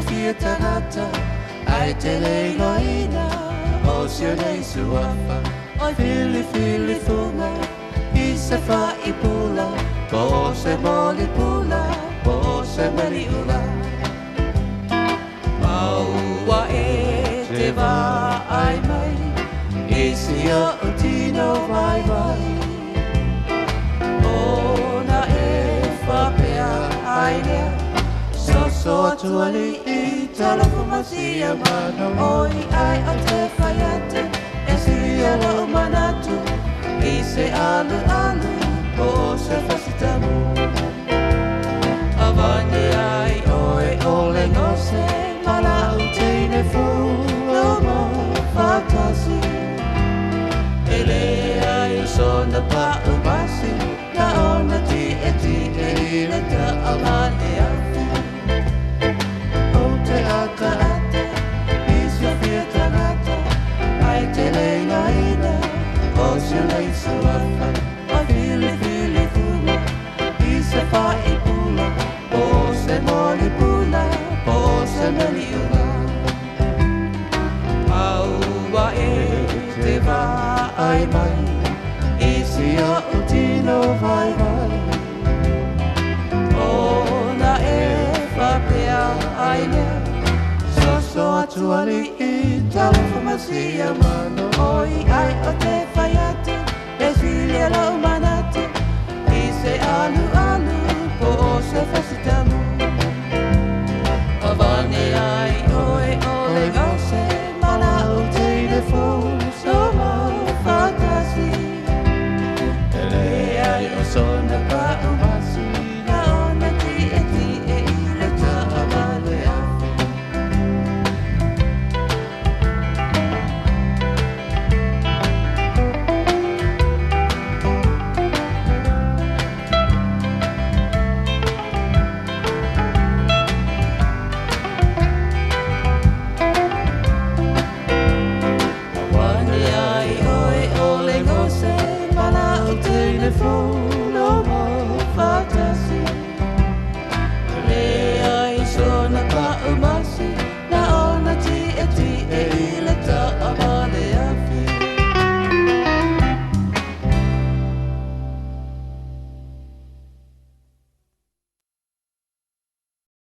fia tagata ai te leiloina o si o nei suafa oi fili fili funga i se fa i pula po se moli pula po se meli ula maua e te va ai mai i si o tino vai vai ona e whapea ai lea so atu ali i talofa masia mano oi ai o te whaiatu e sia lo manatu i se alu alu po se fasitamu avane ai oe ole ngose mala u teine fu lomo fatasi ele ai o sona pa umasi na ona ti e ti e ile ta amane afi o te ata ata i si fia tagata ai te leina ina o si lei suafa o fili fili fula i se fa i pula o se moli pula o se meli ula aua e te va ai mai i si o tino vai vai ona e whapea ai lea so atu ali i talofa masia mano oi ai o te